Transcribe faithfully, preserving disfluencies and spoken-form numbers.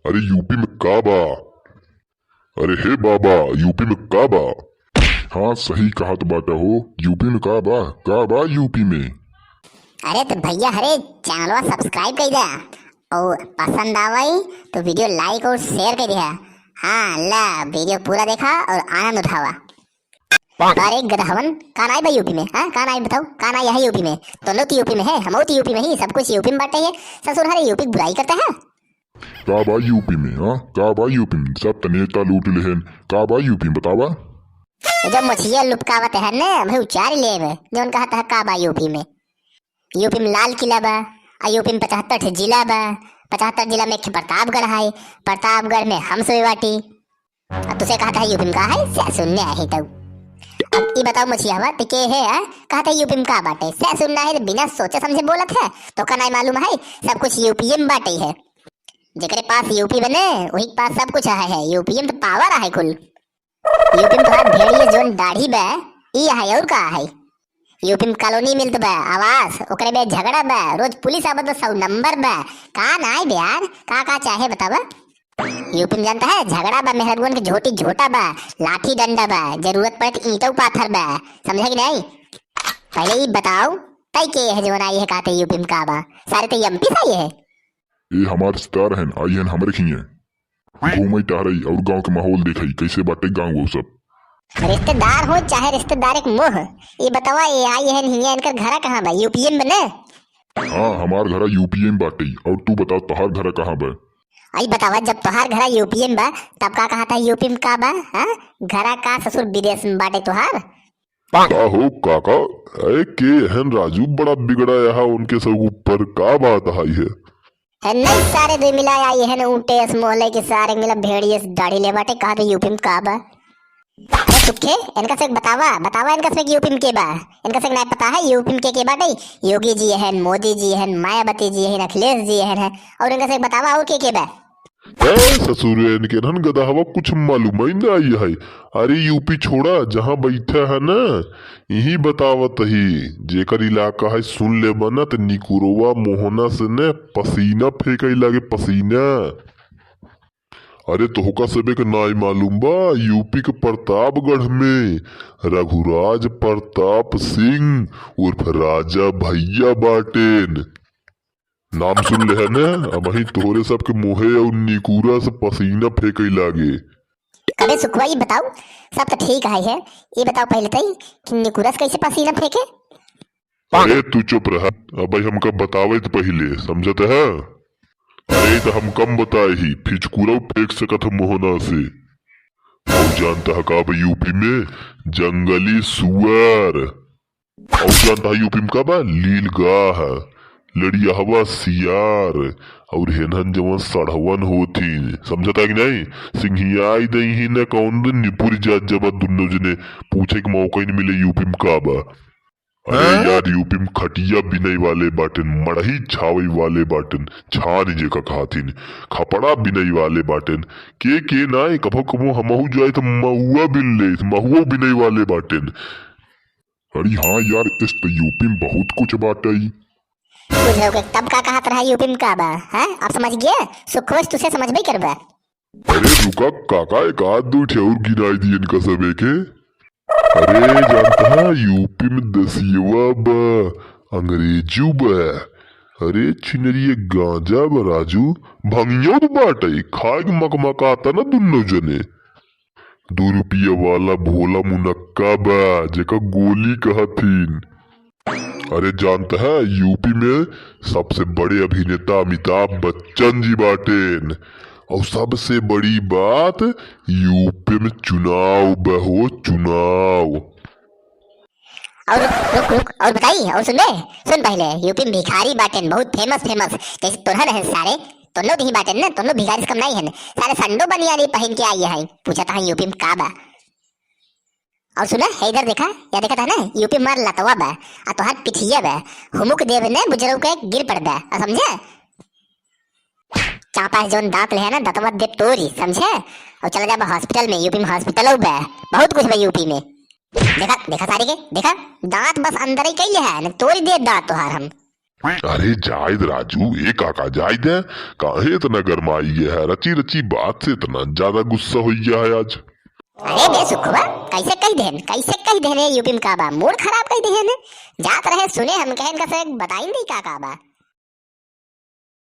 अरे यूपी में का बा? अरे हे बाबा, यूपी में का बा? हाँ, सही कहत बाटा हो, यूपी में का बा? का बा यूपी में? अरे तो भैया, हरे चैनलवा subscribe कर दे और पसंद आवई तो video like और share कर दे। हाँ, ला video पूरा देखा और आनंद उठावा। अरे गदहवन, का नाई बा यूपी में? हाँ, का नाई बताओ, का नाई है यूपी में? तो लो तो यूपी में है, हम तो यूपी में ही, सब कुछ यूपी में बाटे है। ससुर हरे यूपी की बुराई करता है। का बा यूपी में, हाँ? का बा यूपी में? सब त नेता लूट लेहन। का बा यूपी में, बतावा? ये जो मछिया लुपकावत है ने, वही उचार लेवे, जौन कहत है का बा यूपी में। यूपी में लाल किला बा, आ यूपी में पचहत्तर ठे जिला बा, पचहत्तर जिला में एक ठे प्रतापगढ़ है, प्रतापगढ़ में हम सोए बाटी। अब तुसे कहत है यूपी में का है, से सुनने आए तो। अब ई बताओ मछिया हवा, ते के है, हाँ? कहत है यूपी में का बाटे, से सुनना है, तो बिना सोचे समझे बोलत है, तो का नाई मालूम है, सब कुछ यूपी में बाटे है। जेकरे पास यूपी बने, वही के पास सब कुछ है, है। यूपी में तो power है कुल। यूपी में तोहार भेड़िए जोन दाढ़ी बा, ई है और का है? यूपी में कॉलोनी मिलत बा, आवास, ओकरे बे झगड़ा बा, रोज पुलिस आवत बा, सौ नंबर बा। का नाई बे यार, का का चाहे बतावा? यूपी में जानता है, झगड़ा बा, मेहरगुन के झोटी झोटा बा, लाठी डंडा बा, जरूरत पड़े तो ईंटो पाथर बा, समझे कि नाई? पहले ई बताओ, तई के है जवन आई है कहते यूपी में का बा? सारे तो एमपी से आई है। ए हमार रिश्तेदार हन, आई हन हमरे खिए। घूमई टहरई और गांव के माहौल देखई, कैसे बाटे गांव वो सब। रिश्तेदार हो चाहे रिश्तेदार एक मोह, ये बतावा, ये आई हन हिया, इनकर घरा कहाँ बा? यूपीए में बने? हाँ, हमार घरा यूपीए में बाटे। और तू बता, तोहार घरा कहाँ बा? आई बतावा, जब तोहार घरा यूपीए में बा, तब का कहत है यूपी में का बा? हाँ, घरा का ससुर विदेश में बाटे तोहार। का हो काका, ए के हन राजू, बड़ा बिगड़ा यहाँ उनके सब ऊपर, का बात आई है? ए, नहीं सारे दुई मिला आई हन ऊंटे अस मोहले के, सारे मिला भेड़िए से दाढ़ी ले बाटे, कहा तो यूपी में का बा? अरे चुप खे, इनका से बतावा, बतावा इनका से यूपी में के बा? इनका से नहीं पता है यूपी में के के बाटे? योगी जी हन, मोदी जी हन, मायावती जी हन, अखिलेश जी हन, है। और इनका से बतावा और के के बा? ए ससुर, इनके हन गदहवा कुछ मालूम ही नहीं है। अरे यूपी छोड़ा, जहाँ बैठा है ना, यही बतावत ही, जेकर इलाका है सुन ले बना, त निकुरवा मोहना से ने पसीना फेंके लागे, पसीना। अरे तोहका सबे के नाई मालूम बा, यूपी के प्रतापगढ़ में रघुराज प्रताप सिंह उर्फ राजा भैया बाटेन। नाम सुन ले है ने, अबही तोहरे सबके मुँहे और निकुरा से पसीना फेंके लागे। अबे सुखवा, ई बताओ, सब तो ठीक है, है? ई बताओ पहले तई कि निकुरा से कैसे पसीना फेंके? अरे तू चुप रहा, अबही हमका बतावे तो पहले, समझत है? अरे तो हम कम बताए ही, फिचकुरा फेंक सकत है मोहना से। और जानता है का बा यूपी में? जंगली सुअर। और जानता है यूपी में का बा? लीलगाह, लड़ियाहवा सियार, और हेनहन जवन सढ़वन होथिन, समझता है कि नहीं? सिंहियाई दइही न कौन दिन निपुर जात जबा दुन्नो जने, पूछे के मौका ही न मिले यूपी में का बा। अरे हाँ? यार, यूपी में खटिया बिनई वाले बाटेन, मड़ही छावई वाले बाटेन, छान जेका खाथिन, खपड़ा बिनई वाले बाटेन, के के नाय, कभो कभो हमहू जाए तो महुआ बिन ले, महुआ बिनई वाले बाटेन। अरे हाँ यार, इस तो यूपी में बहुत कुछ बाटई। बुझाऊ के तब का कहत रहा यूपी में का बा, हैं? अब समझ गया? सुखवश तुसे समझबे करबा। अरे रुका काका, एक आध दो ठे और गिनाई दिए इनका सबे के। अरे जानता है यूपी में दसियवा बा, अंग्रेजू बा, अरे छिनरिये गांजा बा राजू, भंगियो तो बाटे, खाए के मकमकाता ना दुन्नो जने। दो रुपया वाला भोला मुनक्का बा, जेका गोली कहथिन। अरे जानत है, यूपी में सबसे बड़े अभिनेता अमिताभ बच्चन जी बाटेन। और सबसे बड़ी बात, यूपी में चुनाव बा हो, चुनाव। और रुक, रुक, रुक, और बताई, और सुन बे, सुन पहले, यूपी में भिखारी बाटेन, बहुत famous, famous, जैसे तोहन है सारे, तोनो भी बाटेन ना, तोनो भिखारी से कम नहीं है, सारे संडो बनियानी पहन के आई है, पूछत है यूपी में का बा। और सुना, है इधर देखा, या देखत है ना, यूपी मार लतवा बा, आ तोहार पिठिया बा, हुमुक देब ने बुजरऊ के गिर पड़बा, आ समझे? चापा से जौन दांत ले है ना, दतवा दे तोरी, समझे? और चला जाबा hospital में, यूपी में hospital बा, बहुत कुछ बा यूपी में। देखा, देखा सारी के, देखा, दांत बस अंदर ही कैले है, न तोरी दे दांत तोहार हम। अरे जाए दे राजू, ए काका, जाए दे। काहे इतना गरमाई गया है? रची रची बात से इतना ज्यादा गुस्सा हो गया है आज। अरे बे सुखवा, कैसे कह देहन, कैसे कह देहन, यूपी में का बा, मूड खराब कह देहन। जात रहे सुने, हम कहेन का से बताइन दी का का बा।